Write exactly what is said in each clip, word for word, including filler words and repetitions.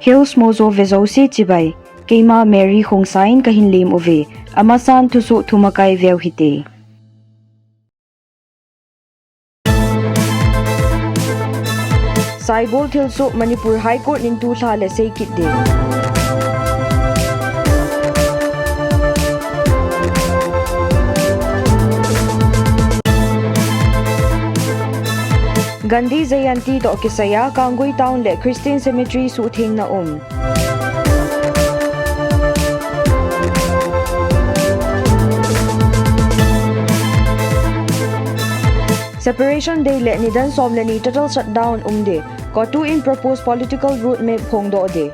Hills Mojo ve jouse chibai. Keima Mary Khongsai in kahin lem uve. Amasan thusoh thumakai veu hite. Saibol thilsoh Manipur High Court in tulha le seikit ding. Gandhi Jayanti toh kisaiya Kangui Town le Christian Cemetery suhthengna um. Separation Day le nidan som le ni total shutdown um ding. COTU in proposed political route map phongdoh ding.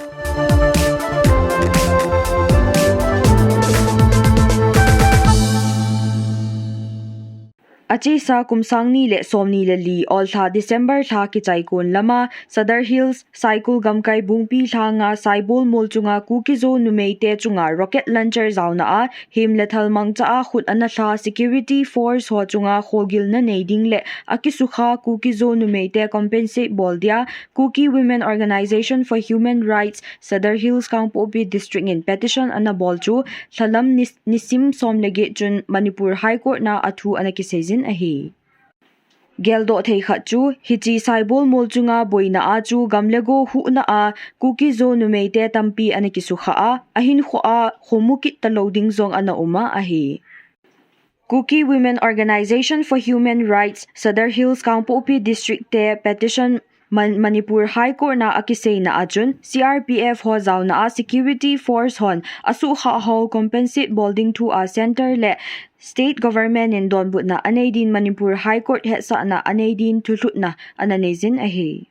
Achesa kum sang ni le som ni le li, oltha December lha kichai kon lama, Sadar Hills, Saikul Gamkai Bungpi lhanga Saibol mol chunga Kuki-Zo numeite chunga rocket launcher jaona a, hem le thal mangcha a khut ana lha security force ho chunga kholgilna nei ding le akisukha Kuki-Zo numeite compensate bol dia, Kuki Women Organization for Human Rights, Sadar Hills, Kangpokpi District in petition ana bol chu, lhalam nis-, nisim som le get chun Manipur High Court na athu ana kiseijin ahi. Geldoh thei khat chu, hiche Saibol mol chunga boina a chu gam le go huhna a Kuki-Zo numeite tampi ana kisukha a, ahinkho a khomu kit talou ding jong ana um a ahi. Kuki Women Organization for Human Rights, Sadar Hills, Kangpokpi District te petition Man-, Manipur High Court na akiseina a chun, C R P F ho jaona a security force hon asukha ho compensate bol ding thu a center le state government in donbutna anei din Manipur High Court hetsahna anei din thulhutna ana neijin ahi.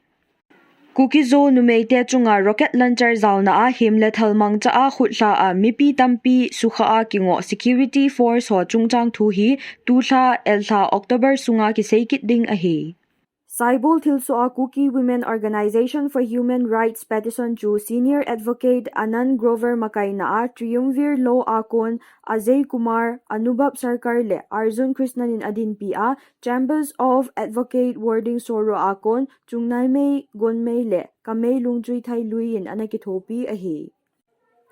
Kuki-Zo numeite chunga rocket launcher jaona a hem le thal mangcha a khut lha a mipi tampi sukha a kingoh security force ho chungchang thu hi tulha elha October sunga kiseikit ding ahi. Saibol thilsoh a Kuki Women Organization for Human Rights petition chu Senior Advocate Anand Grover makaina a Triumvir Law a kon Ajay Kumar, Anubhav Sarkar le Arjun Krishnan in adinpi a, Chambers of Advocate Warding Soro a kon Chungnaimei Gonmei le Kamei Lungchui Thailui in ana kithopi ahi.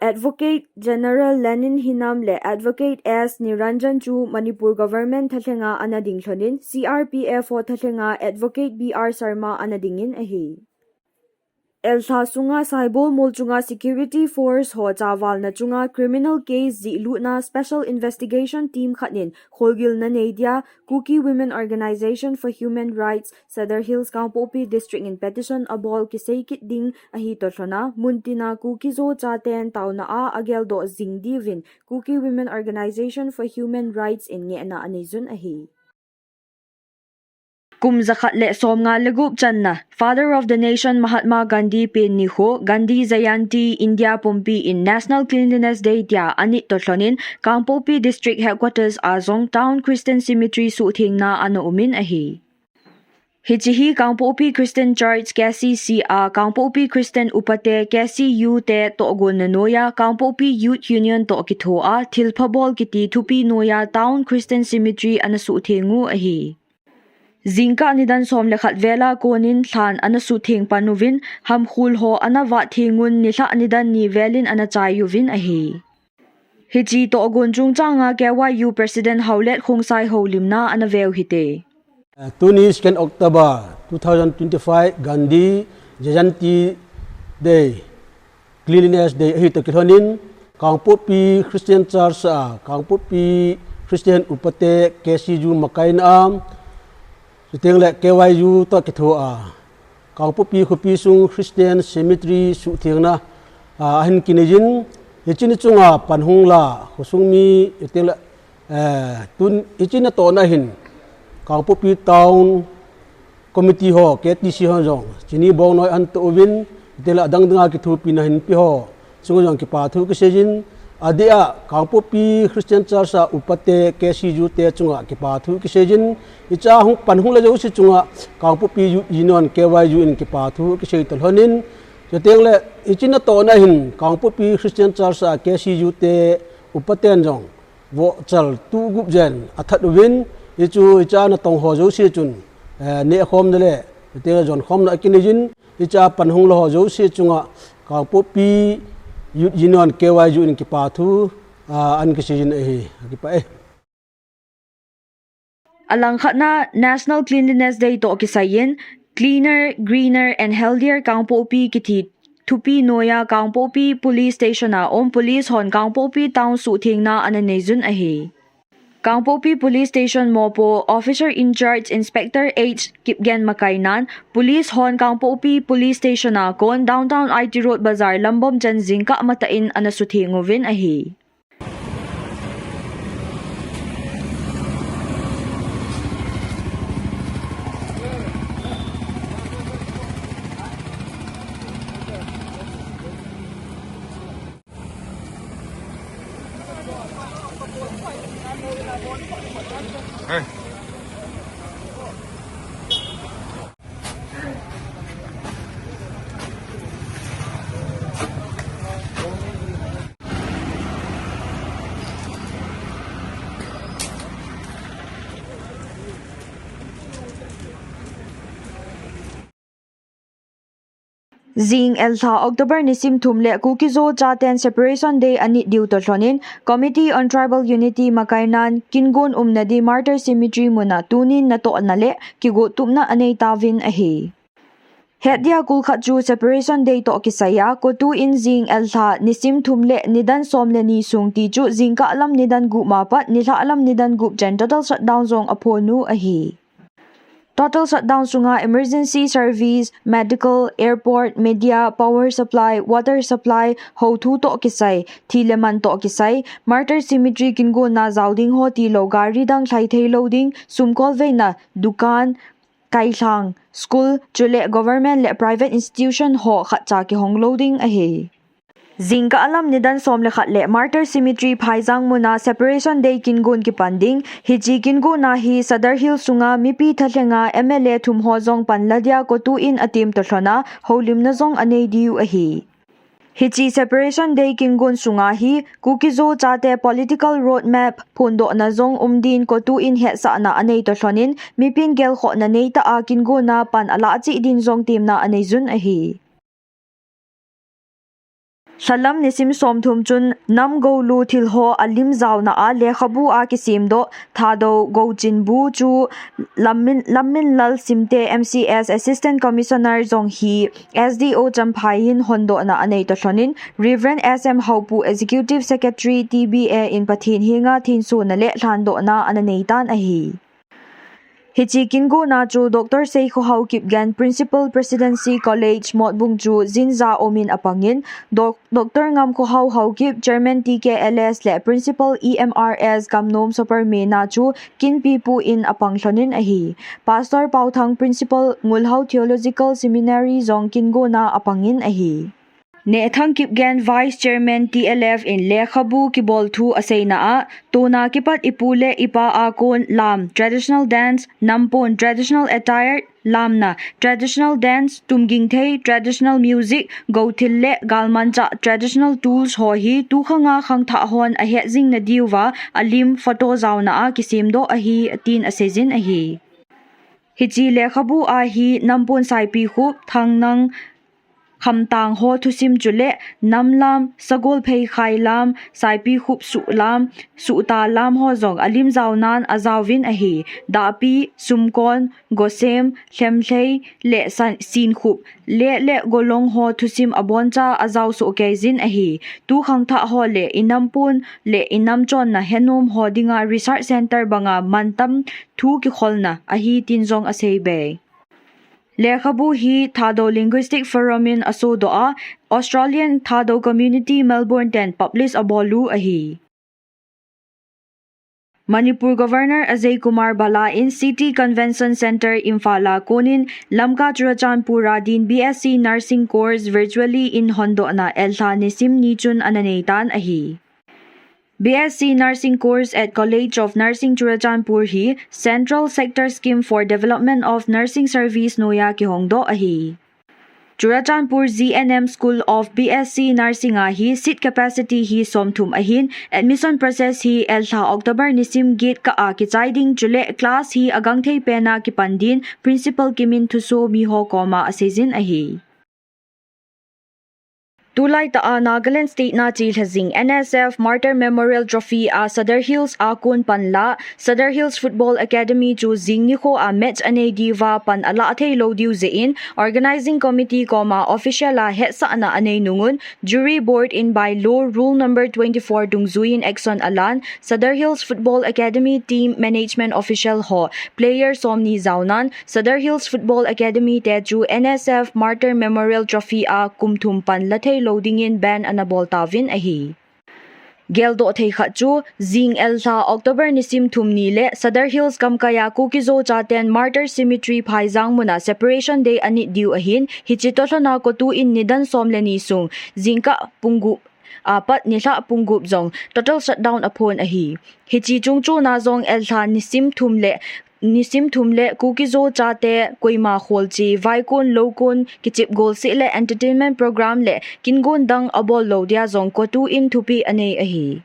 Advocate General Lenin Hinam le Advocate S Niranjan chu Manipur Government thalhenga ana ding lhonin, C R P F ho thalhenga Advocate B R Sarma ana dingin ahi. Elha sunga Saibol mol chunga security force ho chavalna chunga criminal case jihlutna special investigation team khat in kholgilna nei dia Kuki Women Organization for Human Rights, Sadar Hills, Kangpokpi District in petition abol kiseikit ding ahi toh lhona, muntina Kuki-Zo chaten taona a ageldoh jing diuvin Kuki Women Organization for Human Rights in ngehna aneijun ahi. Kum jakhat le somnga le gup channa, Father of the Nation Mahatma Gandhi pen nikho, Gandhi Jayanti, India pumpi in National Cleanliness Day tia anit toh lhonin, Kangpokpi District Headquarters a jong Town Christian Cemetery suhthengna ana umin ahi. Hiche hi Kangpokpi Christian Church, K C C a Kangpokpi Christian Upate, K C U te tohgonna noiya Kangpokpi Youth Union toh kithoa thilpha bol kiti thupi noiya Town Christian Cemetery ana suhtheng u ahi. Jingkah nidan som le khat vela konin lhan ana suhtheng pan uvin, hamkhul ho ana vah theng un nilhah nidan ni velin ana chai uvin ahi. Hiche tohgon chungchanga K Y U President Haolet Khongsai houlimna ana veu hite. Tuni second October two thousand twenty-five Gandhi Jayanti Day, Cleanliness Day ahi toh kilhonin, Kangpokpi Christian Church a, Kangpokpi Christian Upate K C U makaina a, chuteng le K Y U toh kithoa, Kangpokpi khopi sung Christian Cemetery suhthengna, a, ahin kineijin, hiche ni chunga pan hung la, khosung mi, chuteng le, eh, tun, hiche natohna hin, Kangpokpi Town Committee ho, K T C ho jong, chuni bongnoi ahin toh uvin, chuteng le adang dang a kithopina hinpe ho chunga jong kipa thu kiseijin, adeh a Kangpokpi Christian Church a Upate K C U te chunga kipa thu kiseijin, hiche a hung pan hung la jouse chunga Kangpokpi Youth Union K Y U in kipa thu kisei toh lhonin, chuteng le hiche natohna hin Kangpokpi Christian Church a K C U te Upaten jong vohchal tugup jen athat uvin, hichu hiche a natong ho jouse chun, eh, nehkhomna le, chuteng le jonkhomna akineijin, hiche a pan hung la ho jouse chunga Kangpokpi Youth Union, K Y U in kipa thu, ah, ana kiseijin ahi. Kipah e. Alangkhatna National Cleanliness Day toh kisaiyin, Cleaner, Greener and Healthier Kangpokpi kiti thupi noiya Kangpokpi Police Station a um police hon Kangpokpi town suhthengna ana neijun ahi. Kangpokpi Police Station mopo Officer in Charge Inspector H Kipgen Makainan, police hon Kangpokpi Police Station a kon Downtown I T Road Bazar lambom chan jingkah matah in ana sutheng uvin ahi. Jing elha October nisim thum le Kuki-Zo chaten Separation Day anit diu toh lhonin, Committee on Tribal Unity Makainan, Kingon umna di Martyr Cemetery muna tunin natohna le kigottupna anei tauvin ahi. Hetdia kulkhat chu Separation Day toh kisaiya, CoTU in jing elha nisim thum le nidan som le ni sung ti chu jingkah lam nidan gup ma pat nilhah lam nidan gup chan total shutdown jong aphonu ahi. Total shutdown sunga emergency service, medical, airport, media, power supply, water supply, hou thu toh kisai, thi le man toh kisai, Martyr Cemetery kingonna jao ding ho tilou gari dang lhai thei lou ding, sumkol veina, dukan, kailhang, school, chule government le private institution ho khatcha kihong lou ding ahi. Jingkah lam nidan som le khat le Martyr Cemetery phaijang muna Separation Day kingon kipan ding, hiche kingonna hi Sadar Hill sunga mipi thalhenga M L A thum ho jong panla dia CoTU in atem toh lhona, houlimna jong anei diu ahi. Hiche Separation Day kingon sunga hi, Kuki-Zo chate political roadmap phondohna jong um din CoTU in hetsahna anei toh lhonin, mipin gelkhohna neitah a kingonna pan alah cheh din jong temna aneijun ahi. Lhalam nisim somthum chun Namgolu thilho alim jaona a lekhabu a kisemdoh Thadou Gouchinbu chu Lammin, Lamminlal Simte M C S Assistant Commissioner jong hi S D O Champhai hin hondohna anei toh lhonin Reverend S M Haopu Executive Secretary T B A in Pathen henga thensona le lhandohna ana neitan ahi. Hiche kingonna chu Doctor Seikhohao Kipgen, Principal, Presidency College, Motbung chu jinja umin apangin, Doc-, Doctor Ngamkhohao Haokip, Chairman T K L S le Principal E M R S Gamnom Sapermeina chu kinpipu in apang lhonin ahi. Pastor Paothang, Principal, Ngulhao Theological Seminary jong kingonna apangin ahi. Nehthang Kipgen, Vice Chairman T L F in lekhabu kibol thu aseina a, tuna kipat ipu le ipa a kon lam, traditional dance, nampon, traditional attire, lamna, traditional dance, tumgingthei, traditional music, gouthil le galmanchah, traditional tools ho hi tukhanga khangthah hon ahet jing nadiuva alim photo jaona a kisemdoh ahi, tin aseijin ahi. Hiche lekhabu a hi nampon Saipikhup, Thangnang, Khamtang ho thusim chule namlam, Sagolphei khailam, Saipikhup suhlam, Suhta lam ho jong alim jaonan ajaovin ahi. Dahpi, Sumkon, Gosem, Lhemlhei le San-, Sinkhup, Let le Golong ho thusim aboncha ajao sohkeijin ahi. Tukhangthah ho le inampon le inamchonna henom ho dinga research center banga mantam thu kikholna ahi tin jong aseibe. Lekhabu hi Thadou Linguistic Forum in asodoh a, Australian Thadou Community Melbourne ten publish abolu ahi. Manipur Governor Ajay Kumar Bhalla in City Convention Center Imphal a konin Lamka Churachandpur a din B S C Nursing Course virtually in hondohna elha nisim ni chun ana neitan ahi. B S C Nursing Course at College of Nursing Churachandpur hi Central Sector Scheme for Development of Nursing Service noiya kihongdoh ahi. Churachandpur G N M School of B S C Nursing a hi seat capacity hi somthum ahin, admission process hi elha October nisim get kah a kichai ding chule class hi agangthei pena kipan din Principal Kimin thuso miho koma aseijin ahi. Tulai tah a Nagaland State na chelha jing N S F Martyr Memorial Trophy a Sadar Hills a kon panla, Sadar Hills Football Academy chu jing nikho a match anei diuva pan alah thei lou diu jeh in, Organizing Committee koma official a hetsahna anei nungun, Jury Board in by law rule number twenty-four dungjuiyin action alan, Sadar Hills Football Academy Team Management Official ho player somni jaonan, Sadar Hills Football Academy te chu N S F Martyr Memorial Trophy a kum thum pan la thei lou dingin ban ana bol tauvin ahi. Geldoh thei khat chu, jing el lha October nisim thum ni le Sadar Hills gamkai a Kuki-Zo chaten Martyr Cemetery phaijang muna Separation Day anit diu ahin, hiche toh lhona CoTU in nidan som le ni sung, jingkah pung gup apat nilhah pung gup jong total shutdown aphon ahi. Hiche chungchon a jong el lha nisim thum le nisim thum le Kuki-Zo chate koima kholche, vaikon, loukon, kichep golseh le entertainment program le kingon dang abol lou dia jong CoTU in thupeh anei ahi.